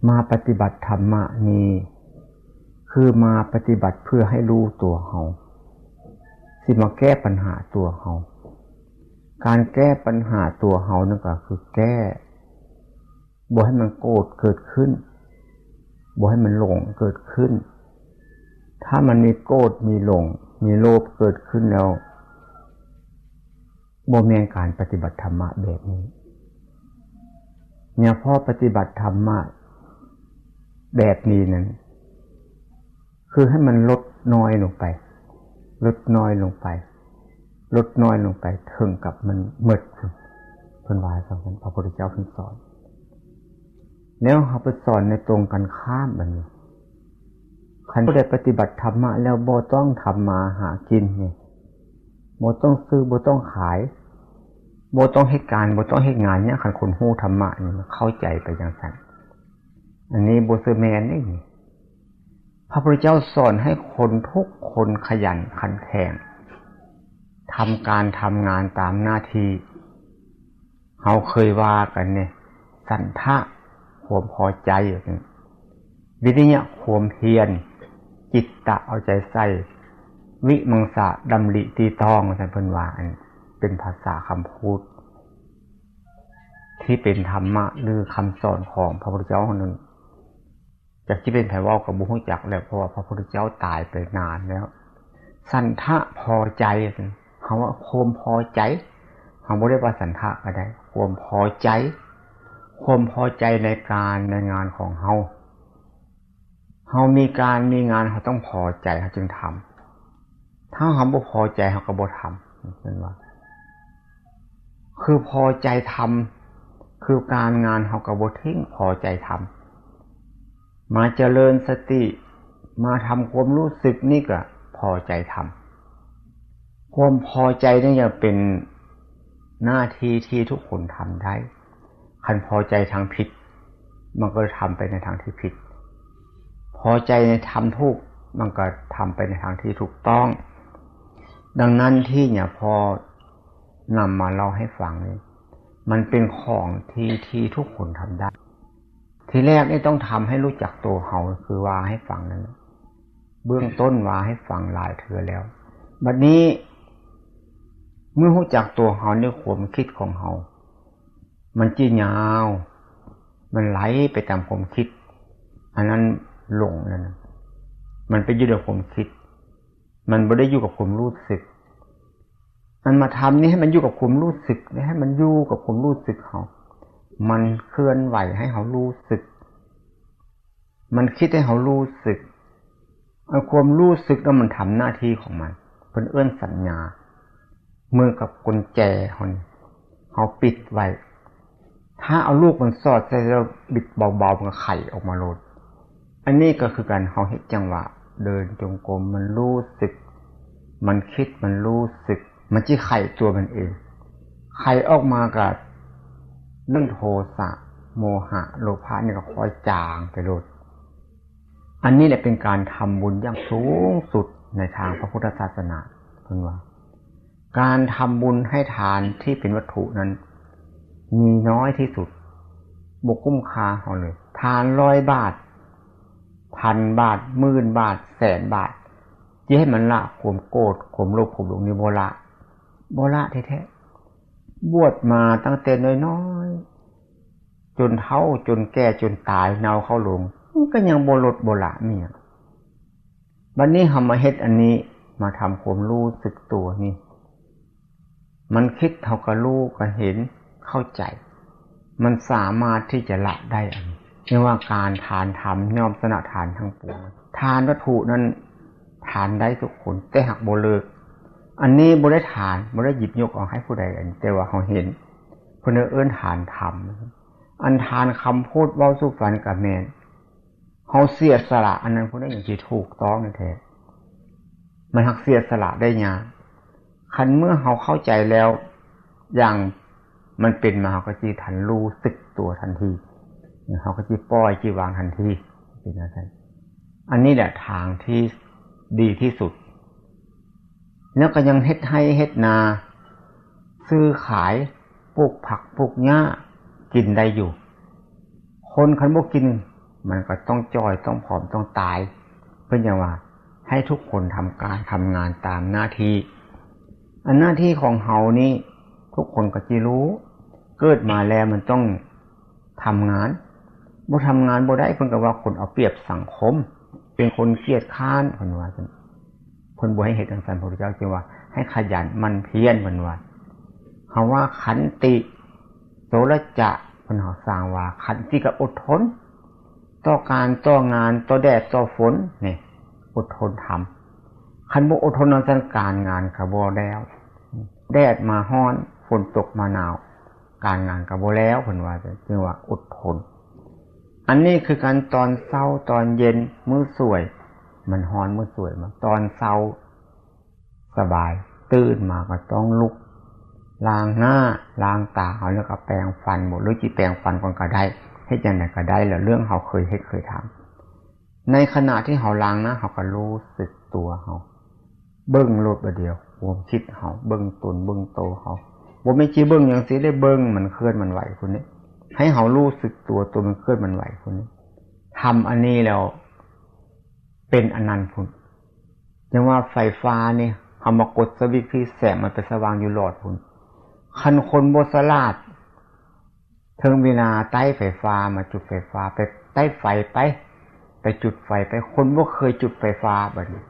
ມາປະຕິບັດທຳມະນີ້ ຄືມາປະຕິບັດເພື່ອໃຫ້ຮູ້ຕົວເຮົາ ຊິມາແກ້ປັນຫາຕົວເຮົາ. ການແກ້ປັນຫາຕົວເຮົານັ້ນກໍຄືແກ້ ບໍ່ໃຫ້ມັນໂກດເກີດຂຶ້ນ ບໍ່ໃຫ້ມັນຫຼົງເກີດຂຶ້ນ. ຖ້າມັນມີໂກດ ມີຫຼົງ ມີໂລບເກີດຂຶ້ນແລ້ວ ບໍ່ແມ່ນການປະຕິບັດທຳມະແບບນີ້. ຍາພໍ່ປະຕິບັດທຳມະແບບນີ້ນັ້ນ ຄືໃຫ້ມັນລົດນ້ອຍລົງໄປ ລົດນ້ອຍລົງໄປ ລົດນ້ອຍລົງໄປ ເຖິງກັບມັນໝົດ. ເພິ່ນວ່າຈັ່ງຊັ້ນ ພະພຸດທະເຈົ້າເພິ່ນສອນ. ແລ້ວເຮົາໄປສອນໃນຕົງກັນຂ້າມບັດນີ້ ຄັນຜູ້ໃດປະຕິບັດທຳມະແລ້ວບໍ່ຕ້ອງທຳມາຫາກິນນີ້ ບໍ່ຕ້ອງຊື້ ບໍ່ຕ້ອງຂາຍ ບໍ່ຕ້ອງເຮັດການ ບໍ່ຕ້ອງເຮັດງານຫຍັງ. ຄັນຄົນຮູ້ທຳມະນີ້ ເຂົ້າໃຈໄປຈັ່ງຊັ້ນ ອັນນີ້ບໍ່ຊື່ແມ່ນເດ້. ພະພຸດທະເຈົ້າສອນໃຫ້ຄົນທຸກຄົນຂະຫຍັນຂັນແຂງ ທຳການທຳງານຕາມໜ້າທີ່. ເຮົາເຄີຍວ່າກັນເດ້ ສັນທະ ຄວາມພໍໃຈ, ວິລິຍະ ຄວາມພຽນ, ຈິດຕະ ເອົາໃຈໃສ່, ວິມັງສາ ດຳລິຕີຕອງ ວ່າຊັ້ນເພິ່ນວ່າ. ອັນເປັນພາສາຄຳພູດທີ່ເປັນທຳມະ ຫຼື ຄຳສອນຂອງພະພຸດທະເຈົ້ານັ້ນ. ຈັກຊິເປັນໃຜເວົ້າກໍບໍ່ຮູ້ຈັກແລ້ວ ເພາະວ່າພະພຸດທະເຈົ້າຕາຍໄປນານແລ້ວ. ສັນທະ ພໍໃຈ, ເຮົາວ່າຄວາມພໍໃຈ, ເຮົາບໍ່ໄດ້ວ່າສັນທະກໍໄດ້, ຄວາມພໍໃຈ, ຄວາມພໍໃຈໃນການໃນງານຂອງເຮົາ. ເຮົາມີການມີງານ ເຮົາຕ້ອງພໍໃຈ ເຮົາຈຶ່ງທຳ. ຖ້າເຮົາບໍ່ພໍໃຈ ເຮົາກໍບໍ່ທຳ ແມ່ນບໍ່? ຄືພໍໃຈທຳ ຄືການງານເຮົາກໍບໍ່ຖິ້ມ ພໍໃຈທຳ ມາຈະເລີນສະຕິ ມາທຳຄວາມຮູ້ສຶກນີ້ກໍພໍໃຈທຳ. ຄວາມພໍໃຈນີ້ຈະເປັນໜ້າທີ່ທີ່ທຸກຄົນທຳໄດ້. ຄັນພໍໃຈທາງຜິດ ມັນກໍທຳໄປໃນທາງທີ່ຜິດ, ພໍໃຈໃນທຳຖືກ ມັນກໍທຳໄປໃນທາງທີ່ຖືກຕ້ອງ. ດັ່ງນັ້ນທີ່ຍາພໍ່ນຳມາເລົ່າໃຫ້ຟັງນີ້ ມັນເປັນຂອງທີ່ ທີ່ທຸກຄົນທຳໄດ້. ທີແລກນີ້ຕ້ອງທຳໃຫ້ຮູ້ຈັກໂຕເຮົາ ຄືວ່າໃຫ້ຟັງນັ້ນ ເບື້ອງຕົ້ນວ່າໃຫ້ຟັງຫຼາຍເທື່ອແລ້ວ. ບັດນີ້ເມື່ອຮູ້ຈັກໂຕເຮົາໃນຄວາມຄິດຂອງເຮົາ ມັນຈີຍາວ ມັນໄຫຼໄປຕາມຄວາມຄິດ ອັນນັ້ນຫຼົງແລ້ວນະ. ມັນໄປຢູ່ໃນຄວາມຄິດ ມັນບໍ່ໄດ້ຢູ່ກັບຄວາມຮູ້ສຶກ. ອັນມາທຳນີ້ໃຫ້ມັນຢູ່ກັບຄວາມຮູ້ສຶກ ໃຫ້ມັນຢູ່ກັບຄວາມຮູ້ສຶກເຮົາ ມັນເຄື່ອນໄຫວໃຫ້ເຮົາຮູ້ສຶກ ມັນຄິດໃຫ້ເຮົາຮູ້ສຶກ. ອັນຄວາມຮູ້ສຶກນັ້ນມັນທຳໜ້າທີ່ຂອງມັນ ເພິ່ນເອີ້ນສັນຍາ ເໝືອນກັບກຸນແຈເຮົານີ້ ເຮົາປິດໄວ້ ຖ້າເອົາລູກມັນສອດໃສ່ແລ້ວບິດເບົາໆ ມັນກໍໄຂອອກມາໂລດ. ອັນນີ້ກໍຄືກັນ ເຮົາເຮັດຈັງຫວະເດີນຈົງກົມ ມັນຮູ້ສຶກ ມັນຄິດ ມັນຮູ້ສຶກ ມັນຊິໄຂຕົວມັນເອງ. ໄຂອອກມາກໍເລື່ອງໂທສະ ໂມຫະ ໂລພະນີ້ກໍຄ່ອຍຈາງໄປໂລດ. ອັນນີ້ແຫຼະເປັນການທຳບຸນຢ່າງສູງສຸດໃນທາງພະພຸດທະສາສະໜາ ເພິ່ນວ່າ ການທຳບຸນໃຫ້ທານທີ່ເປັນວັດຖຸນັ້ນມີນ້ອຍທີ່ສຸດ ບໍ່ຄຸ້ມຄ່າເຮົາເລີຍ. ທານຮ້ອຍບາດ ພັນບາດ ໝື່ນບາດ ແສນບາດ ຊິໃຫ້ມັນລະຄວາມໂກດ ຄວາມໂລບ ຄວາມຫຼົງນີ້ບໍ່ລະ ບໍ່ລະແທ້ໆ. ບວດມາຕັ້ງແຕ່ນ້ອຍໆ ຈົນເຖົ້າ ຈົນແກ່ ຈົນຕາຍ ເນົ່າເຂົ້າໂລງ ມັນກໍຍັງບໍ່ລົດບໍ່ລະມີຫຍັງ. ບັດນີ້ເຮົາມາເຮັດອັນນີ້ ມາທຳຄວາມຮູ້ສຶກຕົວນີ້ ມັນຄິດເຮົາກໍຮູ້ ກໍເຫັນ ເຂົ້າໃຈ ມັນສາມາດທີ່ຈະລະໄດ້. ອັນນີ້ເອີ້ນວ່າການທານທຳ ຍ່ອມຊະນະທານທັງປວງ. ທານວັດຖຸນັ້ນທານໄດ້ທຸກຄົນ ແຕ່ຫາກບໍ່ເລີກ. ອັນນີ້ບໍ່ໄດ້ທານ ບໍ່ໄດ້ຫຍິບຍົກເອົາໃຫ້ຜູ້ໃດ ອັນ ແຕ່ວ່າເຮົາເຫັນ ເພິ່ນເອີ້ນທານທຳ. ອັນທານຄຳພູດເວົ້າສູ່ຟັງກໍແມ່ນ ເຮົາເສຍສະຫຼະ ອັນນັ້ນພຸ້ນນະ ຈັ່ງຊິຖືກຕ້ອງແທ້. ມັນຫາກເສຍສະຫຼະໄດ້ຍາກ. ຄັນເມື່ອເຮົາເຂົ້າໃຈແລ້ວ ຢ່າງມັນເປັນມາ ເຮົາກໍຊິທັນຮູ້ສຶກຕົວທັນທີ ເຮົາກໍຊິປ່ອຍ ຊິວາງທັນທີ ເປັນຈັ່ງຊັ້ນ. ອັນນີ້ແຫຼະທາງທີ່ດີທີ່ສຸດ. ແລ້ວກໍຍັງເຮັດໄຮ່ເຮັດນາ ຊື້ຂາຍ ປູກຜັກປູກຫຍ້າ ກິນໄດ້ຢູ່. ຄົນຄັນບໍ່ກິນ ມັນກໍຕ້ອງຈ່ອຍ ຕ້ອງຜອມ ຕ້ອງຕາຍ. ເພິ່ນຈັ່ງວ່າໃຫ້ທຸກຄົນທຳການທຳງານຕາມໜ້າທີ່. ອັນໜ້າທີ່ຂອງເຮົານີ້ ທຸກຄົນກໍຊິຮູ້ ເກີດມາແລ້ວມັນຕ້ອງທຳງານ, ບໍ່ທຳງານບໍ່ໄດ້. ເພິ່ນກໍວ່າຄົນເອົາປຽບສັງຄົມ, ເປັນຄົນກຽດຄ້ານ ເພິ່ນວ່າຊັ້ນ. ເພິ່ນບໍ່ໃຫ້ເຮັດຈັ່ງຊັ້ນ, ພະພຸດທະເຈົ້າຈຶ່ງວ່າໃຫ້ຂະຫຍັນໝັ່ນພຽນ ເພິ່ນວ່າ. ເຮົາວ່າຂັນຕິ ໂຕລະຈະ ເພິ່ນເຮົາສ້າງວ່າຂັນຕິກໍອົດທົນ ຕໍ່ການຕໍ່ງານ ຕໍ່ແດດຕໍ່ຝົນນີ້ ອົດທົນທຳ. ຄັນບໍ່ອົດທົນນຳຊັ້ນ ການງານກໍບໍ່ແລ້ວ, ແດດມາຮ້ອນ ຝົນຕົກມາໜາວ ການງານກໍບໍ່ແລ້ວ ເພິ່ນວ່າ. ຈຶ່ງວ່າອົດທົນ. ອັນນີ້ຄືກັນ ຕອນເຊົ້າຕອນເຢັນ ມື້ສວຍ ມັນຮ້ອນມື້ສວຍມາ, ຕອນເຊົ້າສະບາຍ ຕື່ນມາກໍຕ້ອງລຸກລ້າງໜ້າລ້າງຕາເຮົາ ແລ້ວກໍແປງຟັນບໍ ຫຼືຊິແປງຟັນກ່ອນກໍໄດ້, ເຮັດຈັ່ງໃດກໍໄດ້ ແລ້ວເລື່ອງເຮົາເຄີຍເຮັດເຄີຍທຳ. ໃນຂະນະທີ່ເຮົາລ້າງໜ້າ ເຮົາກໍຮູ້ສຶກຕົວເຮົາ, ເບິ່ງໂລດບາດດຽວ ຄວາມຄິດເຮົາ, ເບິ່ງຕົນເບິ່ງໂຕເຮົາ. ບໍ່ແມ່ນຊິເບິ່ງຈັ່ງຊີ້ເດ້, ເບິ່ງມັນເຄື່ອນມັນໄຫວພຸ້ນເດ້, ໃຫ້ເຮົາຮູ້ສຶກຕົວ ຕົວມັນເຄື່ອນມັນໄຫວພຸ້ນເດ້. ທຳອັນນີ້ແລ້ວເປັນອັນນັ້ນພຸ້ນ. ຈັ່ງວ່າໄຟຟ້ານີ້ ເຮົາມາກົດສະວິດພີ້ ແສງມັນໄປສະຫວ່າງຢູ່ຫຼອດພຸ້ນ. ຄັນຄົນບໍ່ສະຫຼາດ ເຖິງເວລາໄຕ້ໄຟຟ້າ ມາຈຸດໄຟຟ້າ ໄປໄຕ້ໄຟໄປ ໄປຈຸດໄຟໄປ. ຄົນບໍ່ເຄີຍຈຸດໄຟຟ້າ ບັດນີ້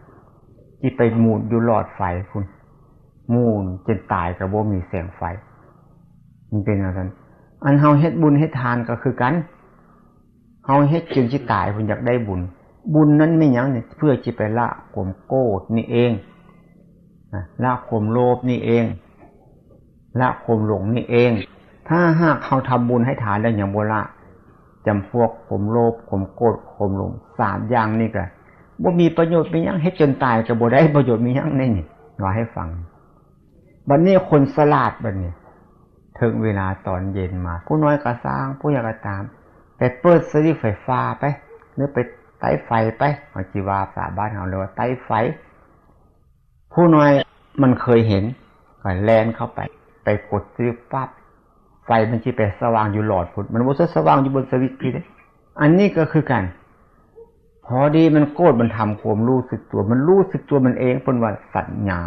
ຊິໄປໝູນຢູ່ຫຼອດໄຟພຸ້ນ, ໝູນຈົນຕາຍກໍບໍ່ມີແສງໄຟ. ມັນເປັນຈັ່ງຊັ້ນ. ອັນເຮົາເຮັດບຸນເຮັດທານກໍຄືກັນ, ເຮົາເຮັດຈົນຊິຕາຍພຸ້ນ ຢາກໄດ້ບຸນ. ບຸນນັ້ນແມ່ນຫຍັງນີ້? ເພື່ອຊິໄປລະຄວາມໂກດນີ້ເອງ, ນະ, ລະຄວາມໂລບນີ້ເອງ, ລະຄວາມຫຼົງນີ້ເອງ. ຖ້າຫາກເຮົາທຳບຸນໃຫ້ທານແລ້ວຍັງບໍ່ລະ ຈຳພວກຄວາມໂລບ ຄວາມໂກດ ຄວາມຫຼົງ ສາມຢ່າງນີ້ກໍບໍ່ມີປະໂຫຍດມີຫຍັງ, ເຮັດຈົນຕາຍກໍບໍ່ໄດ້ປະໂຫຍດມີຫຍັງໃນນີ້ ວ່າໃຫ້ຟັງ. ບັດນີ້ຄົນສະຫຼາດບັດນີ້ ເຖິງເວລາຕອນເຢັນມາ ຜູ້ນ້ອຍກໍຊ່າງ ຜູ້ໃຫຍ່ກໍຕາມ ໄປເປີດສະວິດໄຟຟ້າໄປ ຫຼືໄປໄຕ້ໄຟໄປ, ເຮົາຊິວ່າພາສາບ້ານເຮົາເອີ້ນວ່າໄຕ້ໄຟ. ຜູ້ນ້ອຍມັນເຄີຍເຫັນ ກໍແລ່ນເຂົ້າໄປ ໄປກົດສະວິດປັບ ໄຟມັນຊິໄປສະຫວ່າງຢູ່ຫຼອດພຸ້ນ, ມັນບໍ່ສະຫວ່າງຢູ່ບົນສະວິດພີ້ເດ້. ອັນນີ້ກໍຄືກັນ, ພໍດີມັນໂກດ ມັນທຳຄວາມຮູ້ສຶກຕົວ ມັນຮູ້ສຶກຕົວມັນເອງ, ເພິ່ນວ່າສັນຍາ.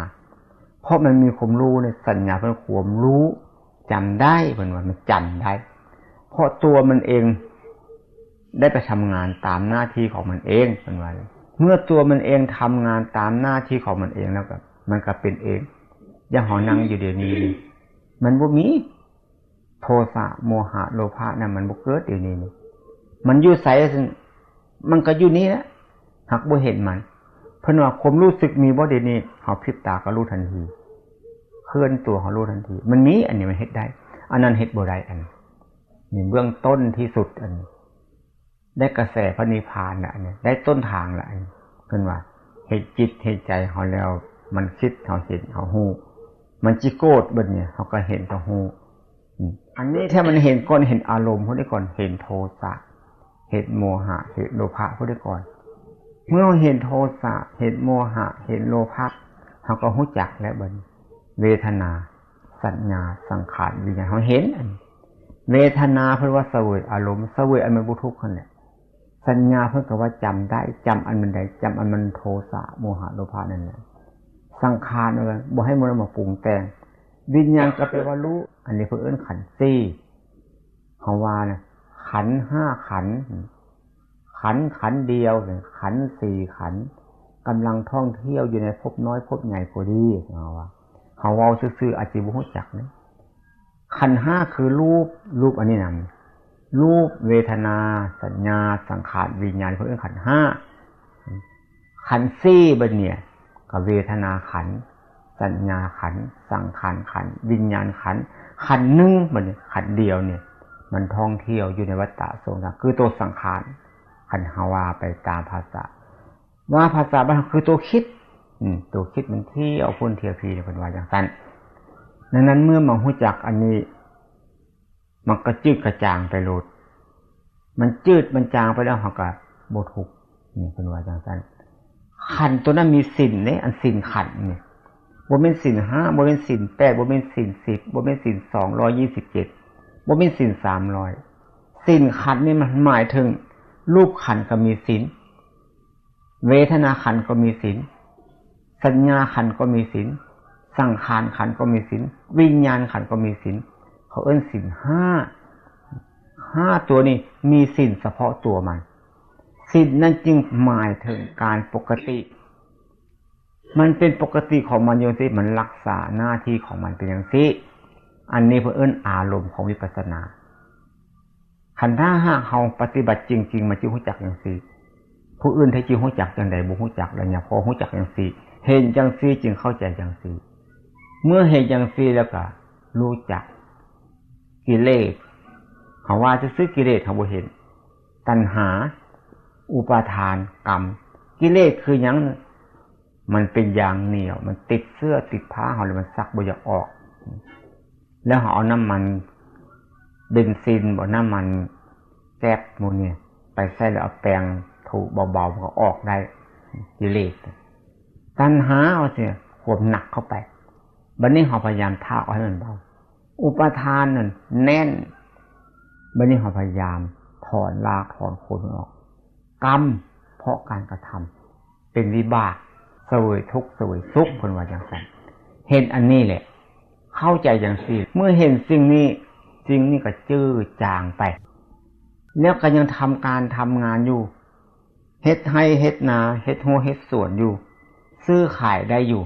ເພາະມັນມີຄວາມຮູ້ໃນສັນຍາ, ເພິ່ນຄວາມຮູ້ຈຳໄດ້, ເພິ່ນວ່າມັນຈຳໄດ້ ເພາະຕົວມັນເອງໄດ້ໄປທຳງານຕາມໜ້າທີ່ຂອງມັນເອງ, ເພິ່ນວ່າ. ເມື່ອຕົວມັນເອງທຳງານຕາມໜ້າທີ່ຂອງມັນເອງແລ້ວກໍ ມັນກໍເປັນເອງ. ຢ່າງເຮົານັ່ງຢູ່ດຽວນີ້ນີ້ ມັນບໍ່ມີ ໂທສະ ໂມຫະ ໂລພະນັ້ນມັນບໍ່ເກີດຢູ່ນີ້ນີ້. ມັນຢູ່ໃສ? ມັນກໍຢູ່ນີ້ແຫຼະ, ຫາກບໍ່ເຫັນມັນ. ເພິ່ນວ່າຄວາມຮູ້ສຶກມີບໍ່ດຽວນີ້? ເຮົາພິບຕາກໍຮູ້ທັນທີ, ເຄື່ອນຕົວເຮົາຮູ້ທັນທີ. ມັນມີ, ອັນນີ້ມັນເຮັດໄດ້, ອັນນັ້ນເຮັດບໍ່ໄດ້. ອັນນີ້ເບື້ອງຕົ້ນທີ່ສຸດ, ອັນນີ້ ໄດ້ກະແສພະນິບພານລະ ອັນນີ້ໄດ້ຕົ້ນທາງລະ. ອັນນີ້ເພິ່ນວ່າເຮັດຈິດເຮັດໃຈເຮົາແລ້ວ ມັນຄິດ ເຮົາເຫັນ ເຮົາຮູ້, ມັນຊິໂກດ ບັດນີ້ເຮົາກໍເຫັນກໍຮູ້. ອືມ ອັນນີ້ຖ້າມັນເຫັນກ່ອນ ເຫັນອາລົມພວກນີ້ກ່ອນ, ເຫັນໂທສະ ເຫັນໂມຫະ ເຫັນໂລພະພວກນີ້ກ່ອນ. ເມື່ອເຮົາເຫັນໂທສະ ເຫັນໂມຫະ ເຫັນໂລພະ ເຮົາກໍຮູ້ຈັກແລ້ວ ບັດນີ້ເວທະນາ ສັນຍາ ສັງຂານ ວິນຍານ ເຮົາເຫັນ. ອັນເວທະນາເພິ່ນວ່າສະເຫວີຍອາລົມ, ສະເຫວີຍອັນມັນບໍ່ທຸກຫັ້ນແຫຼະ. ສັນຍາເພິ່ນກໍວ່າຈຳໄດ້, ຈຳອັນມັນໃດ? ຈຳອັນມັນໂທສະ ໂມຫະ ໂລພະນັ້ນແຫຼະ. ສັງຂານ ເອີ້ນວ່າບໍ່ໃຫ້ມັນເອົາມາປຸງແຕ່ງ. ວິນຍານກໍແປວ່າຮູ້, ອັນນີ້ເພິ່ນເອີ້ນຂັນສີ່. ເຮົາວ່ານະ ຂັນຫ້າຂັນ, ຂັນ ຂັນດຽວ, ຂັນສີ່ຂັນ ກຳລັງທ່ອງທ່ຽວຢູ່ໃນພົບນ້ອຍພົບໃຫຍ່ກໍດີ. ເຮົາວ່າ ເຮົາເວົ້າຊື່ໆ ອາດຊິບໍ່ຮູ້ຈັກນະ. ຂັນຫ້າຄືຮູບ, ຮູບອັນນີ້ນະ ຮູບ ເວທະນາ ສັນຍາ ສັງຂານ ວິນຍານ ເພິ່ນເອີ້ນຂັນຫ້າ. ຂັນສີ່ບັດນີ້ກໍເວທະນາຂັນ, ສັນຍາຂັນ, ສັງຂານຂັນ, ວິນຍານຂັນ. ຂັນໜຶ່ງບັດນີ້, ຂັນດຽວນີ້ ມັນທ່ອງທ່ຽວຢູ່ໃນວັດຕະສົງສານ ຄືໂຕສັງຂານ. ຄັນເຮົາວ່າໄປຕາມພາສາ, ວ່າພາສາບ້ານເຮົາຄືໂຕຄິດ, ອືມ, ໂຕຄິດມັນທ່ຽວພຸ້ນທ່ຽວພີ້, ເພິ່ນວ່າຈັ່ງຊັ້ນ. ດັ່ງນັ້ນເມື່ອມາຮູ້ຈັກອັນນີ້, ມັນກະຈືດກະຈາງໄປໂລດ. ມັນຈືດມັນຈາງໄປແລ້ວ ເຮົາກະບໍ່ທຸກ. ນີ້ເພິ່ນວ່າຈັ່ງຊັ້ນ. ຂັນໂຕນັ້ນມີສິນເດ້, ອັນສິນຂັນນີ້ ບໍ່ແມ່ນສິນຫ້າ, ບໍ່ແມ່ນສິນແປດ, ບໍ່ແມ່ນສິນສິບ, ບໍ່ແມ່ນສິນສອງຮ້ອຍຍີ່ສິບເຈັດ, ບໍ່ແມ່ນສິນສາມຮ້ອຍ. ສິນຂັນນີ້ມັນໝາຍເຖິງ ຮູບຂັນກໍມີສິນ, ເວທະນາຂັນກໍມີສິນ, ສັນຍາຂັນກໍມີສິນ, ສັງຂານຂັນກໍມີສິນ, ວິນຍານຂັນກໍມີສິນ. ເຂົາເອີ້ນສິນຫ້າ. ຫ້າຕົວນີ້ມີສິນສະເພາະຕົວມັນ. ສິນນັ້ນຈຶ່ງໝາຍເຖິງການປົກກະຕິ. ມັນເປັນປົກກະຕິຂອງມັນຢູ່ຈັ່ງຊີ້, ມັນລັກສາໜ້າທີ່ຂອງມັນເປັນຈັ່ງຊີ້. ອັນນີ້ເພິ່ນເອີ້ນອາລົມຂອງວິປັດສະນາ. ຄັນຖ້າຫາກເຮົາປະຕິບັດຈິງໆ ມັນຈຶ່ງຮູ້ຈັກຈັ່ງຊີ້. ຜູ້ອື່ນແທ້ຈິງຮູ້ຈັກຈັ່ງໃດ? ບໍ່ຮູ້ຈັກ. ແລ້ວຍາມພໍຮູ້ຈັກຈັ່ງຊີ້, ເຫັນຈັ່ງຊີ້ ຈຶ່ງເຂົ້າໃຈຈັ່ງຊີ້. ເມື່ອເຫັນຈັ່ງຊີ້ແລ້ວກໍຮູ້ຈັກກິເລດ. ເຮົາວ່າຊື່ໆ ກິເລດເຮົາບໍ່ເຫັນ. ຕັນຫາ, ອຸປາທານ, ກຳ. ກິເລດຄືຫຍັງ? ມັນເປັນຢາງໜຽວ, ມັນຕິດເສື້ອຕິດຜ້າເຮົາ ແລ້ວມັນຊັກບໍ່ຢາກອອກ. ແລ້ວເຮົາເອົານ້ຳມັນເບນຊິນບໍ ນ້ຳມັນແກັສໝູ່ນີ້ໄປໃສ່ ແລ້ວເອົາແປງຖູເບົາໆ ມັນກໍອອກໄດ້. ກິເລດ ຕັນຫາວ່າຊີ້ ຄວາມໜັກເຂົ້າໄປ. ບັດນີ້ເຮົາພະຍາຍາມຖາກເອົາໃຫ້ມັນເບົາ. ອຸປາທານນັ້ນແໜ້ນ. ບັດນີ້ເຮົາພະຍາຍາມຖອນລາກຖອນໂຄນມັນອອກ. ກຳ ເພາະການກະທຳ ເປັນວິບາກ ສະເຫວີຍທຸກ ສະເຫວີຍສຸກ ເພິ່ນວ່າຈັ່ງຊັ້ນ. ເຫັນອັນນີ້ແຫຼະ, ເຂົ້າໃຈຈັ່ງຊີ້. ເມື່ອເຫັນສິ່ງນີ້, ສິ່ງນີ້ກໍຈືດຈາງໄປ. ແລ້ວກໍຍັງທຳການທຳງານຢູ່, ເຮັດໄຮ່ເຮັດນາ, ເຮັດຮົ້ວເຮັດສວນຢູ່, ຊື້ຂາຍໄດ້ຢູ່.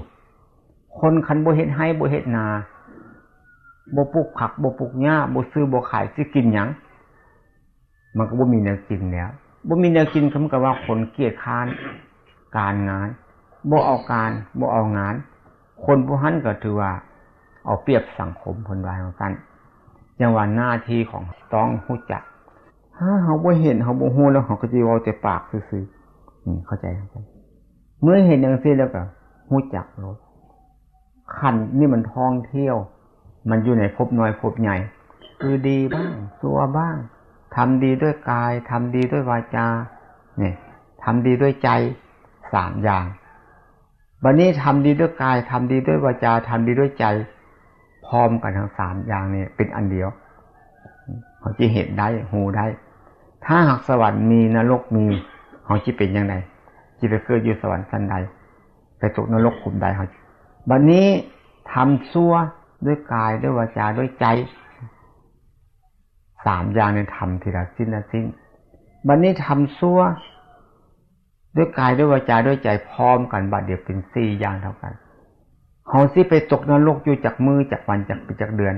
ຄົນຄັນບໍ່ເຮັດໄຮ່ບໍ່ເຮັດນາ, ບໍ່ປູກຜັກບໍ່ປູກຫຍ້າ, ບໍ່ຊື້ບໍ່ຂາຍ, ຊິກິນຫຍັງ? ມັນກໍບໍ່ມີແນວກິນແລ້ວ. ບໍ່ມີແນວກິນກໍເໝືອນກັບວ່າຄົນກຽດຄ້ານການງານ, ບໍ່ເອົາການ, ບໍ່ເອົາງານ. ຄົນຜູ້ຫັ້ນກໍຖືວ່າເອົາປຽບສັງຄົມ, ເພິ່ນວ່າຈັ່ງຊັ້ນ. ຈັ່ງວ່າໜ້າທີ່ຂອງເຮົາຕ້ອງຮູ້ຈັກ. ຖ້າເຮົາບໍ່ເຫັນ, ເຮົາບໍ່ຮູ້ແລ້ວ, ເຮົາກໍຊິເວົ້າແຕ່ປາກຊື່ໆ. ອືມ, ເຂົ້າໃຈ, ເຂົ້າໃຈ. ເມື່ອເຫັນຈັ່ງຊີ້ແລ້ວກໍຮູ້ຈັກໂລດ. ຂັນນີ້ມັນທ່ອງທ່ຽວ, ມັນຢູ່ໃນພົບນ້ອຍພົບໃຫຍ່, ຄືດີບ້າງ, ຊົ່ວບ້າງ, ທຳດີດ້ວຍກາຍ, ທຳດີດ້ວຍວາຈາ, ນີ້, ທຳດີດ້ວຍໃຈ, ສາມຢ່າງ. ບັດນີ້ທຳດີດ້ວຍກາຍ, ທຳດີດ້ວຍວາຈາ, ທຳດີດ້ວຍໃຈ, ພ້ອມກັນທັງສາມຢ່າງນີ້ເປັນອັນດຽວ, ເຮົາຊິເຫັນໄດ້, ຮູ້ໄດ້. ຖ້າຫາກສະຫວັນມີ, ນະລົກມີ, ເຮົາຊິເປັນຈັ່ງໃດ? ຊິໄປເກີດຢູ່ສະຫວັນຊັ້ນໃດ? ໄປຕົກນະລົກຂຸມໃດເຮົາ? ບັດນີ້ທຳຊົ່ວດ້ວຍກາຍ, ດ້ວຍວາຈາ, ດ້ວຍໃຈ, ສາມຢ່າງນີ້ທຳທີລະຊິ້ນລະຊິ້ນ. ບັດນີ້ທຳຊົ່ວດ້ວຍກາຍ, ດ້ວຍວາຈາ, ດ້ວຍໃຈ ພ້ອມກັນບາດດຽວເປັນສີ່ຢ່າງເທົ່າກັນ. ເຮົາຊິໄປຕົກນະລົກຢູ່ຈັກມື້, ຈັກວັນ, ຈັກປີ, ຈັກເດືອນ?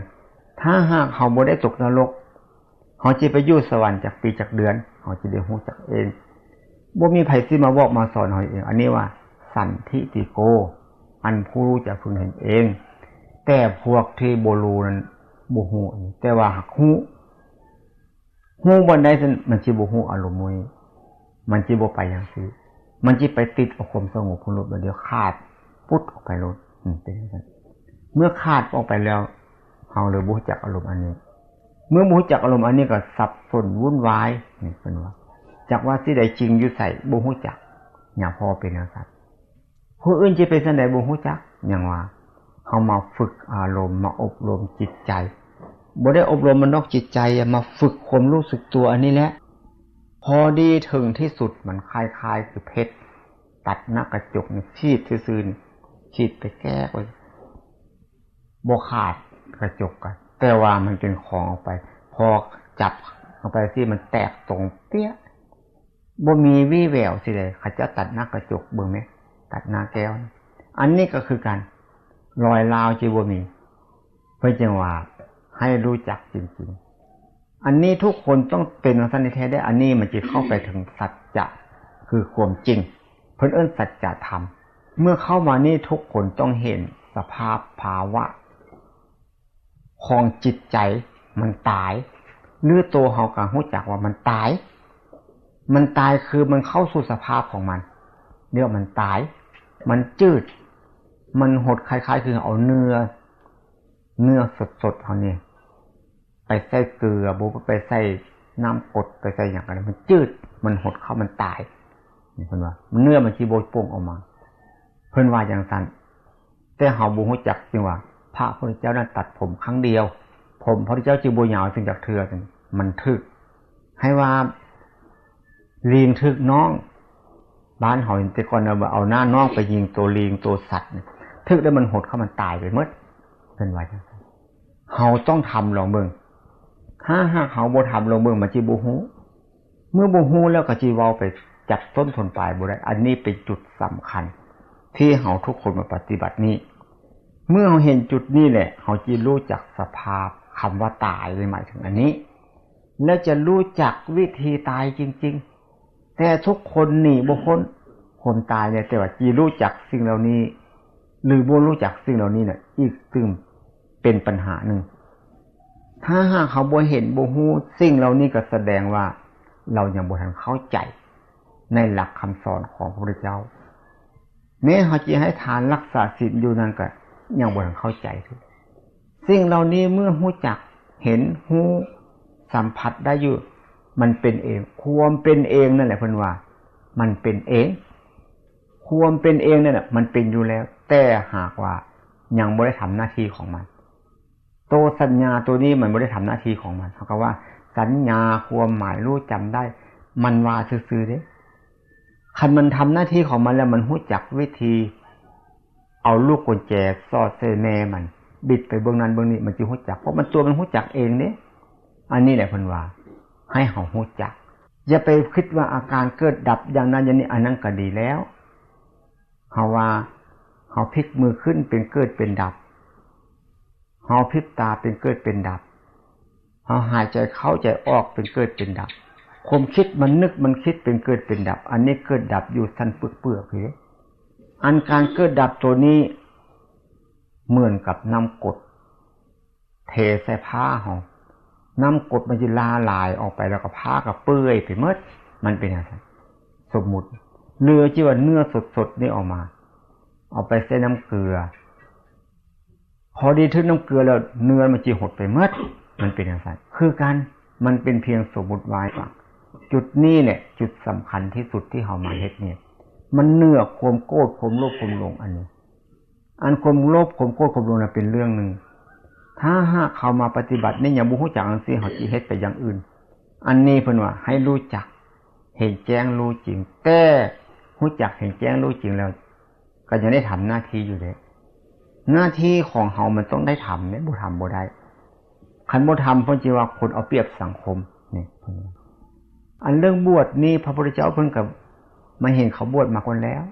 ຖ້າຫາກເຮົາບໍ່ໄດ້ຕົກນະລົກ, ເຮົາຊິໄປຢູ່ສະຫວັນຈັກປີຈັກເດືອນ, ເຮົາຊິໄດ້ຮູ້ຈັກເອງ. ບໍ່ມີໃຜຊິມາບອກມາສອນເຮົາເອງ. ອັນນີ້ວ່າສັນທິຕິໂກ, ອັນຜູ້ຮູ້ຈະເພິ່ງເຫັນເອງ. ແຕ່ພວກທີ່ບໍ່ຮູ້ນັ້ນບໍ່ຮູ້ອັນນີ້, ແຕ່ວ່າຫາກຮູ້. ຮູ້ບ່ອນໃດຊັ້ນ ມັນຊິບໍ່ຮູ້ອາລົມໝູ່ນີ້, ມັນຊິບໍ່ໄປຈັ່ງຊີ້, ມັນຊິໄປຕິດເອົາຄວາມສະຫງົບພຸ້ນໂລດ, ບາດດຽວຂາດປຸດອອກໄປໂລດ. ອືມ, ເປັນຈັ່ງຊັ້ນ. ເມື່ອຂາດອອກໄປແລ້ວ, ເຮົາເລີຍບໍ່ຮູ້ຈັກອາລົມອັນນີ້. ເມື່ອບໍ່ຮູ້ຈັກອາລົມອັນນີ້ກໍສັບສົນວຸ້ນວາຍ, ນີ້ເພິ່ນວ່າ, ຈັກວ່າຊິໄດ້ຈິງຢູ່ໃສ ບໍ່ຮູ້ຈັກ. ຍາມພໍເປັນຈັ່ງຊັ້ນ. ຜູ້ອື່ນຊິເປັນຈັ່ງໃດບໍ່ຮູ້ຈັກ. ຫຍັງວ່າ ເຮົາມາຝຶກອາລົມ, ມາອົບຮົມຈິດໃຈ. ບໍ່ໄດ້ອົບຮົມມັນດອກ, ຈິດໃຈມາຝຶກຄວາມຮູ້ສຶກຕົວອັນນີ້ແຫຼະ. ພໍດີເຖິງທີ່ສຸດ, ມັນຄ້າຍໆຄືເພັດຕັດໜ້າກະຈົກນີ້, ສີດຊື່ໆນີ້, ສີດໄປແກ້ໄວ້ ບໍ່ຂາດກະຈົກກະ, ແຕ່ວ່າມັນເປັນຂອງອອກໄປ. ພໍຈັບເຂົ້າໄປຊີ້ ມັນແຕກຕົງເປຍ. ບໍ່ມີວີ່ແວວຊິໄດ້. ເຂົາເຈົ້າຕັດໜ້າກະຈົກເບິ່ງແມ, ຕັດໜ້າແກ້ວ. ອັນນີ້ກໍຄືກັນ, ລອຍລາວຊິບໍ່ມີ. ເພິ່ນຈຶ່ງວ່າໃຫ້ຮູ້ຈັກຈິງໆ. ອັນນີ້ທຸກຄົນຕ້ອງເປັນຈັ່ງຊັ້ນແທ້ໆເດ້. ອັນນີ້ມັນຊິເຂົ້າໄປເຖິງສັດຈະ, ຄືຄວາມຈິງ. ເພິ່ນເອີ້ນສັດຈະທຳ. ເມື່ອເຂົ້າມານີ້ ທຸກຄົນຕ້ອງເຫັນສະພາບພາວະ ຂອງຈິດໃຈມັນຕາຍ, ຫຼື ໂຕເຮົາກໍຮູ້ຈັກວ່າມັນຕາຍ. ມັນຕາຍຄືມັນເຂົ້າສູ່ສະພາບຂອງມັນ, ເອີ້ນວ່າມັນຕາຍ, ມັນຈືດ, ມັນຫົດ, ຄ້າຍໆຄືເຮົາເອົາເນື້ອ, ເນື້ອສົດໆເຮົານີ້ ໄປໃສ່ເກືອ, ບໍ່ໄປໃສ່ນ້ຳກົດ, ໄປໃສ່ຫຍັງກໍໄດ້, ມັນຈືດ, ມັນຫົດເຂົ້າ, ມັນຕາຍ. ນີ້ເພິ່ນວ່າ ເນື້ອມັນຊິບໍ່ປົ່ງອອກມາ, ເພິ່ນວ່າຈັ່ງຊັ້ນ. ແຕ່ເຮົາບໍ່ຮູ້ຈັກ, ຈຶ່ງວ່າພະພຸດທະເຈົ້ານັ້ນຕັດຜົມຄັ້ງດຽວ, ຜົມພະພຸດທະເຈົ້າຈຶ່ງບໍ່ຍາວເຖິງຈັກເທື່ອ, ມັນຖືກ. ໃຫ້ວ່າ ລີງຖືກນ້ອງ ບ້ານເຮົາແຕ່ກ່ອນນະ ວ່າເອົາໜ້ານ້ອງໄປຍິງໂຕລີງໂຕສັດ ຖືກແລ້ວມັນຫົດເຂົ້າ ມັນຕາຍໄປໝົດ ເພິ່ນວ່າຈັ່ງຊັ້ນ. ເຮົາຕ້ອງທຳລອງເບິ່ງ ຖ້າຫາກເຮົາບໍ່ທຳລອງເບິ່ງ ມັນຊິບໍ່ຮູ້ ເມື່ອບໍ່ຮູ້ແລ້ວກໍຊິເວົ້າໄປຈັບຕົ້ນຊົນປາຍບໍ່ໄດ້. ອັນນີ້ເປັນຈຸດສຳຄັນທີ່ເຮົາທຸກຄົນມາປະຕິບັດນີ້. ເມື່ອເຮົາເຫັນຈຸດນີ້ແຫຼະ ເຮົາຈະຮູ້ຈັກສະພາບຄຳວ່າຕາຍ ໝາຍເຖິງອັນນີ້ ແລະ ຈະຮູ້ຈັກວິທີຕາຍຈິງໆ. ແຕ່ທຸກຄົນໜີບໍ່ພົ້ນຄວາມຕາຍເດ ແຕ່ວ່າຈະຮູ້ຈັກສິ່ງເຫຼົ່ານີ້ ຫຼື ບໍ່ຮູ້ຈັກສິ່ງເຫຼົ່ານີ້ນະ ອີກຕື່ມເປັນບັນຫາໜຶ່ງ. ຖ້າຫາກເຮົາບໍ່ເຫັນບໍ່ຮູ້ສິ່ງເຫຼົ່ານີ້ ກໍສະແດງວ່າເຮົາຍັງບໍ່ທັນເຂົ້າໃຈໃນຫຼັກຄຳສອນຂອງພະພຸດທະເຈົ້າ. ແມ້ເຮົາຈະໃຫ້ທານ ລັກສາສິນຢູ່ນັ້ນ ກໍຍັງບໍ່ທັນເຂົ້າໃຈ. ສິ່ງເຫຼົ່ານີ້ເມື່ອຮູ້ຈັກ ເຫັນ ຮູ້ ສຳຜັດໄດ້ຢູ່ ມັນເປັນເອງ. ຄວາມເປັນເອງນັ້ນແຫຼະ ເພິ່ນວ່າມັນເປັນເອງ. ຄວາມເປັນເອງນັ້ນນະ ມັນເປັນຢູ່ແລ້ວ ແຕ່ຫາກວ່າຍັງບໍ່ໄດ້ທຳໜ້າທີ່ຂອງມັນ. ໂຕສັນຍາໂຕນີ້ມັນບໍ່ໄດ້ທຳໜ້າທີ່ຂອງມັນ. ເຮົາກໍວ່າສັນຍາ ຄວາມໝາຍ ຮູ້ຈຳໄດ້ ມັນວ່າຊື່ໆເດ້. ຄັນມັນທຳໜ້າທີ່ຂອງມັນແລ້ວ ມັນຮູ້ຈັກວິທີເອົາລູກກຸນແຈສອດໃສ່ແມ່ມັນ ບິດໄປເບື້ອງນັ້ນເບື້ອງນີ້ ມັນຊິຮູ້ຈັກ ເພາະມັນ ຕົວມັນຮູ້ຈັກເອງເດ້. ອັນນີ້ແຫຼະເພິ່ນວ່າໃຫ້ເຮົາຮູ້ຈັກ. ຢ່າໄປຄິດວ່າອາການເກີດດັບຢ່າງນັ້ນຢ່າງນີ້ ອັນນັ້ນກໍດີແລ້ວ. ເຮົາວ່າເຮົາພິກມືຂຶ້ນເປັນເກີດເປັນດັບ, ເຮົາພິບຕາເປັນເກີດເປັນດັບ, ເຮົາຫາຍໃຈເຂົ້າໃຈອອກເປັນເກີດເປັນດັບ, ຄວາມຄິດມັນນຶກມັນຄິດເປັນເກີດເປັນດັບ, ອັນນີ້ເກີດດັບຢູ່ຊັ້ນເປືອກໆເດ້. ອັນການເກີດດັບໂຕນີ້ເໝືອນກັບນ້ຳກົດ ເທໃສ່ຜ້າເຮົາ, ນ້ຳກົດມັນຊິຫຼາຫຼາຍອອກໄປ ແລ້ວກໍຜ້າກໍເປື່ອຍໄປໝົດ. ມັນເປັນຈັ່ງຊັ້ນ. ສົມມຸດ ເຫຼືອທີ່ວ່າເນື້ອສົດໆນີ້ອອກມາ ເອົາໄປໃສ່ນ້ຳເກືອ, ພໍດີຖືກນ້ຳເກືອແລ້ວ ເນື້ອມັນຊິຫົດໄປໝົດ. ມັນເປັນຈັ່ງຊັ້ນຄືກັນ. ມັນເປັນພຽງສົມມຸດວາຍຟັງ. ຈຸດນີ້ແຫຼະຈຸດສຳຄັນທີ່ສຸດທີ່ເຮົາມາເຮັດນີ້ ມັນເໜືອຄວາມໂກດ ຄວາມໂລບ ຄວາມຫຼົງອັນນີ້. ອັນຄວາມໂລບ ຄວາມໂກດ ຄວາມຫຼົງນັ້ນເປັນເລື່ອງໜຶ່ງ. ຖ້າຫາກເຮົາມາປະຕິບັດນີ້ຍັງບໍ່ຮູ້ຈັກຈັ່ງຊີ້ ເຮົາຊິເຮັດໄປຢ່າງອື່ນ. ອັນນີ້ເພິ່ນວ່າໃຫ້ຮູ້ຈັກເຫັນແຈ້ງຮູ້ຈິງ, ແຕ່ຮູ້ຈັກເຫັນແຈ້ງຮູ້ຈິງແລ້ວ ກໍຍັງໄດ້ທຳໜ້າທີ່ຢູ່ເດ້. ໜ້າທີ່ຂອງເຮົາມັນຕ້ອງໄດ້ທຳເດ້, ບໍ່ທຳບໍ່ໄດ້. ຄັນບໍ່ທຳ ເພິ່ນຊິວ່າຄົນເອົາປຽບສັງຄົມ. ນີ້ ອັນເລື່ອງບວດນີ້ ພະພຸດທະເຈົ້າເພິ່ນກໍມາເຫັນເຂົາບວດມາກ່ອນແລ້ວ.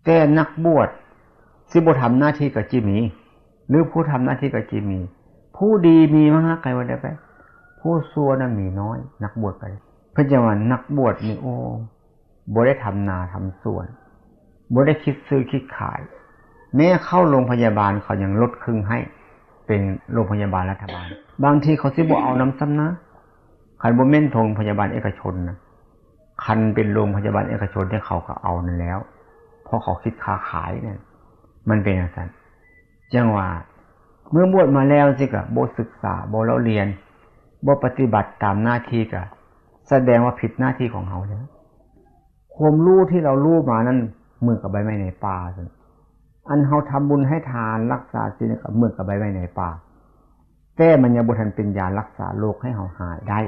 ແຕ່ນັກບວດຊິບໍ່ທຳໜ້າທີ່ກໍຈະມີ ຫຼື ຜູ້ທຳໜ້າທີ່ກໍຈະມີ. ຜູ້ດີມີມາກ ໃຜວ່າໄດ້ໄປ, ຜູ້ຊົ່ວນັ້ນມີນ້ອຍ. ນັກບວດກໍໄດ້ ເພິ່ນຈັ່ງວ່ານັກບວດນີ້ ໂອ້ ບໍ່ໄດ້ທຳນາທຳສວນ, ບໍ່ໄດ້ຄິດຊື້ຄິດຂາຍ. ແມ້ເຂົ້າໂລງພະຍາບານ ເຂົາຍັງລົດເຄິ່ງໃຫ້, ເປັນໂລງພະຍາບານລັດຖະບານ. ບາງທີເຂົາຊິບໍ່ເອົານຳຊ້ຳນະ, ຄັນບໍ່ແມ່ນໂຮງພະຍາບານເອກະຊົນນະ. ຄັນເປັນໂຮງພະຍາບານເອກະຊົນ ເຂົາກໍເອົານັ້ນແລ້ວ, ເພາະເຂົາຄິດຄ້າຂາຍນັ້ນ. ມັນເປັນຈັ່ງຊັ້ນ. ຈັ່ງວ່າເມື່ອບວດມາແລ້ວຊີ້ ກໍບໍ່ສຶກສາ, ບໍ່ເລາະລຽນ, ບໍ່ປະຕິບັດຕາມໜ້າທີ່ ກໍສະແດງວ່າຜິດໜ້າທີ່ຂອງເຮົາແລ້ວ. ຄວາມຮູ້ທີ່ເຮົາຮູ້ມານັ້ນ ເໝືອນກັບໃບໄມ້ໃນປ່າ. ອັນເຮົາທຳບຸນໃຫ້ທານ ຮັກສາສິນ ກໍເໝືອນກັບໃບໄມ້ໃນປ່າ, ແຕ່ມັນຍັງບໍ່ທັນເປັນຢາຮັກສາໂລກໃຫ້ເຮົາຫາຍໄດ້.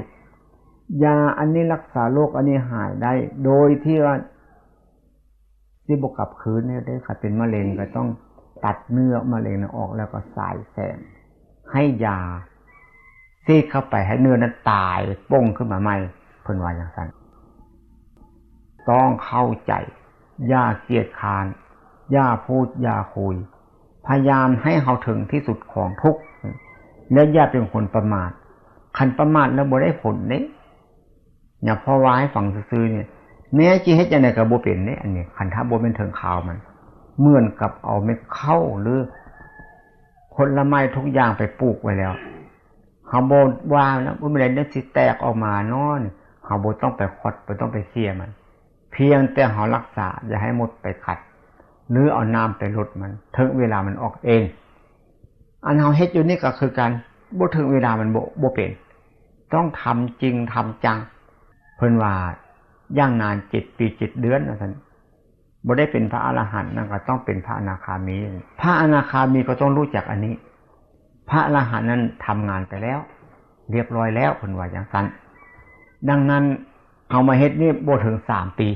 ຢາອັນນີ້ຮັກສາໂລກອັນນີ້ຫາຍໄດ້ ໂດຍທີ່ວ່າຊິບໍ່ກັບຄືນເດ້. ຄັນເປັນມະເຮັງ ກໍຕ້ອງຕັດເນື້ອມະເຮັງນັ້ນອອກ ແລ້ວກໍສາຍແສງໃຫ້ຢາສີດເຂົ້າໄປ ໃຫ້ເນື້ອນັ້ນຕາຍປົ່ງຂຶ້ນມາໃໝ່. ເພິ່ນວ່າຈັ່ງຊັ້ນ. ຕ້ອງເຂົ້າໃຈ, ຢ່າກຽດຄ້ານ, ຢ່າພູດ, ຢ່າຄຸຍ, ພະຍາຍາມໃຫ້ເຮົາເຖິງທີ່ສຸດຂອງທຸກ ແລະ ຢ່າເປັນຄົນປະໝາດ. ຄັນປະໝາດແລ້ວບໍ່ໄດ້ຜົນເດ້. ຢ່າພໍວ່າໃຫ້ຟັງຊື່ໆນີ້, ແມ້ຈະເຮັດຈັ່ງໃດກໍບໍ່ເປັນເດ້. ອັນນີ້ ຄັນຖ້າບໍ່ແມ່ນເຖິງຄາວມັນ ເໝືອນກັບເອົາເມັດເຂົ້າ ຫຼື ຜົນລະໄມ້ທຸກຢ່າງໄປປູກໄວ້ແລ້ວ, ເຮົາບໍ່ວ່ານະ ມື້ໃດມັນຊິແຕກອອກມາເນາະ, ເຮົາບໍ່ຕ້ອງໄປຄວັດ ບໍ່ຕ້ອງໄປເຄຍມັນ. ພຽງແຕ່ເຮົາຮັກສາ ຢ່າໃຫ້ມົດໄປກັດ ຫຼື ເອົານ້ຳໄປລົດມັນ, ເຖິງເວລາມັນອອກເອງ. ອັນເຮົາເຮັດຢູ່ນີ້ກໍຄືກັນ, ບໍ່ເຖິງເວລາມັນບໍ່ ບໍ່ເປັນ. ຕ້ອງທຳຈິງທຳຈັງ. ເພິ່ນວ່າຢ່າງນານເຈັດປີເຈັດເດືອນ ວ່າຊັ້ນ. ບໍ່ໄດ້ເປັນພະອະລະຫັນນະ ກໍຕ້ອງເປັນພະອະນາຄາມີ. ພະອະນາຄາມີກໍຕ້ອງຮູ້ຈັກອັນນີ້. ພະອະລະຫັນນັ້ນທຳງານໄປແລ້ວ ລຽບຮ້ອຍແລ້ວ, ເພິ່ນວ່າຈັ່ງຊັ້ນ. ດັ່ງນັ້ນ ເຮົາມາເຮັດນີ້ບໍ່ເຖິງສາມປີ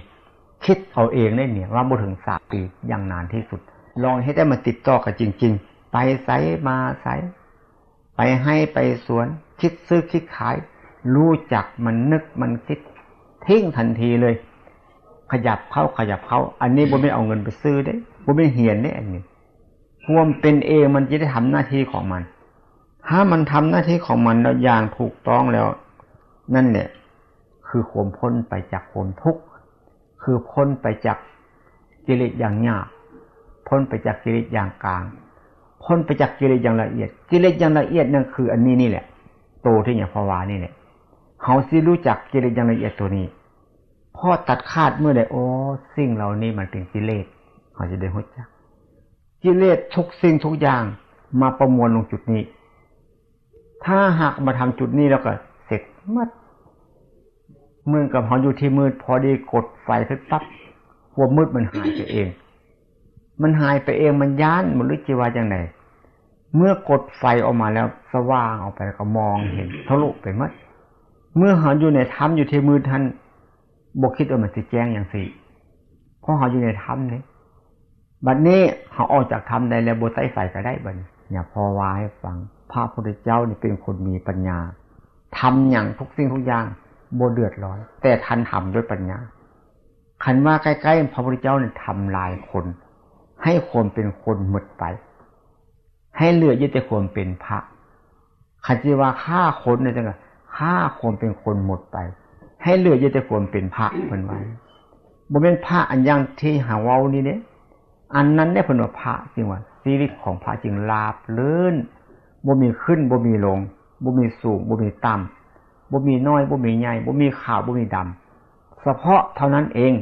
ຄິດເອົາເອງເດ້ນີ້ ວ່າບໍ່ເຖິງສາມປີ ຢ່າງນານທີ່ສຸດ ລອງເຮັດໃຫ້ມັນຕິດຕໍ່ກັນຈິງໆ ໄປໃສມາໃສ ໄປໄຮ່ໄປສວນ ຄິດຊື້ຄິດຂາຍ ຮູ້ຈັກມັນນຶກມັນຄິດ ຖິ້ມທັນທີເລີຍ ຂະຫຍັບເຂົ້າຂະຫຍັບເຂົ້າ. ອັນນີ້ບໍ່ແມ່ນເອົາເງິນໄປຊື້ເດ້ ບໍ່ແມ່ນຮຽນເດ້ ອັນນີ້ ຄວາມເປັນເອງມັນຈະໄດ້ທຳໜ້າທີ່ຂອງມັນ. ຖ້າມັນທຳໜ້າທີ່ຂອງມັນແລ້ວຢ່າງຖືກຕ້ອງແລ້ວ ນັ້ນແຫຼະຄືຄວາມພົ້ນໄປຈາກຄວາມທຸກ ຄືພົ້ນໄປຈາກກິເລດຢ່າງຫຍາບ ພົ້ນໄປຈາກກິເລດຢ່າງກາງ ພົ້ນໄປຈາກກິເລດຢ່າງລະອຽດ. ກິເລດຢ່າງລະອຽດນັ້ນຄືອັນນີ້ນີ້ແຫຼະ ໂຕທີ່ຫຍັງພາວານີ້ແຫຼະ. ເຮົາຊິຮູ້ຈັກກິເລດຢ່າງລະອຽດໂຕນີ້ ພໍຕັດຂາດມື້ໃດ ໂອ້ ສິ່ງເຫຼົ່ານີ້ມັນເປັນກິເລດ ເຮົາຈະໄດ້ຮູ້ຈັກ ກິເລດທຸກສິ່ງທຸກຢ່າງມາປະມວນລົງຈຸດນີ້. ຖ້າຫາກມາທຳຈຸດນີ້ແລ້ວກໍເສັດໝົດ. ເໝືອນກັບເຮົາຢູ່ທີ່ມືດ ພໍດີກົດໄຟຂຶ້ນປັບ ຄວາມມືດມັນຫາຍໄປເອງ ມັນຫາຍໄປເອງ ມັນຢ້ານບໍ່ຮູ້ຊິວ່າຈັ່ງໃດ. ເມື່ອກົດໄຟອອກມາແລ້ວ ສະຫວ່າງອອກໄປ ແລ້ວກໍມອງເຫັນທະລຸໄປໝົດ. ເມື່ອເຮົາຢູ່ໃນຖ້ຳ ຢູ່ທີ່ມືດຫັ້ນ ບໍ່ຄິດວ່າມັນຊິແຈ້ງຈັ່ງຊີ້ ເພາະເຮົາຢູ່ໃນຖ້ຳເດ້. ບັດນີ້ເຮົາອອກຈາກຖ້ຳໄດ້ແລ້ວ ບໍ່ໃຊ້ໄຟກໍໄດ້ບັດນີ້. ເນຍ ພໍວ່າໃຫ້ຟັງ ພະພຸດທະເຈົ້ານີ້ເປັນຄົນມີປັນຍາ ທຳຫຍັງທຸກສິ່ງທຸກຢ່າງບໍ່ເດືອດຮ້ອນ ແຕ່ທ່ານທຳດ້ວຍປັນຍາ. ຄັນວ່າໃກ້ໆ ພະພຸດທະເຈົ້ານີ້ທຳລາຍຄົນ ໃຫ້ຄວາມເປັນຄົນໝົດໄປ ໃຫ້ເຫຼືອຢູ່ແຕ່ຄວາມເປັນພະ. ຄັນຊິວ່າຂ້າຄົນນີ້ຈັ່ງ ຂ້າຄວາມເປັນຄົນໝົດໄປ ໃຫ້ເຫຼືອຢູ່ແຕ່ຄວາມເປັນພະ ເພິ່ນວ່າ. ບໍ່ແມ່ນພະອັນຢ່າງທີ່ເຮົາເວົ້ານີ້ເດ້ ອັນນັ້ນເດ້ ເພິ່ນວ່າພະຈຶ່ງວ່າ ຊີວິດຂອງພະຈຶ່ງລາບລື່ນ ບໍ່ມີຂຶ້ນ ບໍ່ມີລົງ ບໍ່ມີສູງ ບໍ່ມີຕ່ຳ ບໍ່ມີນ້ອຍ ບໍ່ມີໃຫຍ່ ບໍ່ມີຂາວ ບໍ່ມີດຳ ສະເພາະເທົ່ານັ້ນເອງ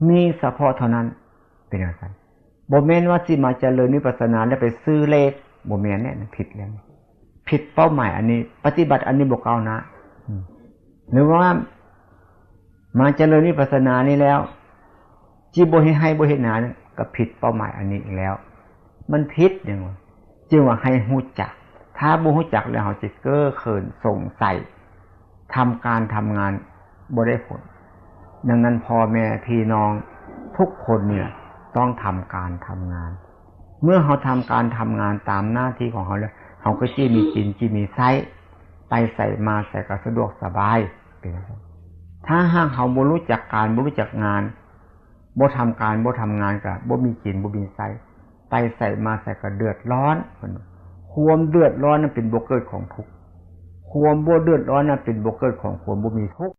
ມີສະເພາະເທົ່ານັ້ນ ເປັນຈັ່ງຊັ້ນ. ບໍ່ແມ່ນວ່າຊິມາຈະເລີນວິປັດສະນາແລ້ວໄປຊື້ເລກ ບໍ່ແມ່ນແນ່ ນັ້ນຜິດແລ້ວ ຜິດເປົ້າໝາຍ. ອັນນີ້ປະຕິບັດ ອັນນີ້ບໍ່ກ້າວໜ້າ. ອືມ ຫຼືວ່າມາຈະເລີນວິປັດສະນານີ້ແລ້ວ ຊິບໍ່ເຮັດໄຮ່ບໍ່ເຮັດນາ ນັ້ນກໍຜິດເປົ້າໝາຍອັນນີ້ອີກແລ້ວ. ມັນຜິດຫຍັງວະ? ຈຶ່ງວ່າໃຫ້ຮູ້ຈັກ ຖ້າບໍ່ຮູ້ຈັກແລ້ວ ເຮົາຈະເກ້ອເຂີນສົງໄສ ທຳການທຳງານບໍ່ໄດ້ຜົນ. ດັ່ງນັ້ນ ພໍ່ແມ່ພີ່ນ້ອງທຸກຄົນນີ້ແຫຼະ ຕ້ອງທຳການທຳງານ. ເມື່ອເຮົາທຳການທຳງານຕາມໜ້າທີ່ຂອງເຮົາແລ້ວ ເຮົາກໍຊິມີກິນ ຊິມີໃຊ້ ໄປໃສມາໃສກໍສະດວກສະບາຍ ເປັນຈັ່ງຊັ້ນ. ຖ້າຫາກເຮົາບໍ່ຮູ້ຈັກການ ບໍ່ຮູ້ຈັກງານ ບໍ່ທຳການ ບໍ່ທຳງານ ກໍບໍ່ມີກິນ ບໍ່ມີໃຊ້ ໄປໃສມາໃສກໍເດືອດຮ້ອນ. ຄວາມເດືອດຮ້ອນນັ້ນເປັນບໍ່ເກີດຂອງທຸກ ຄວາມບໍ່ເດືອດຮ້ອນນັ້ນເປັນບໍ່ເກີດຂອງຄວາມບໍ່ມີທຸກ.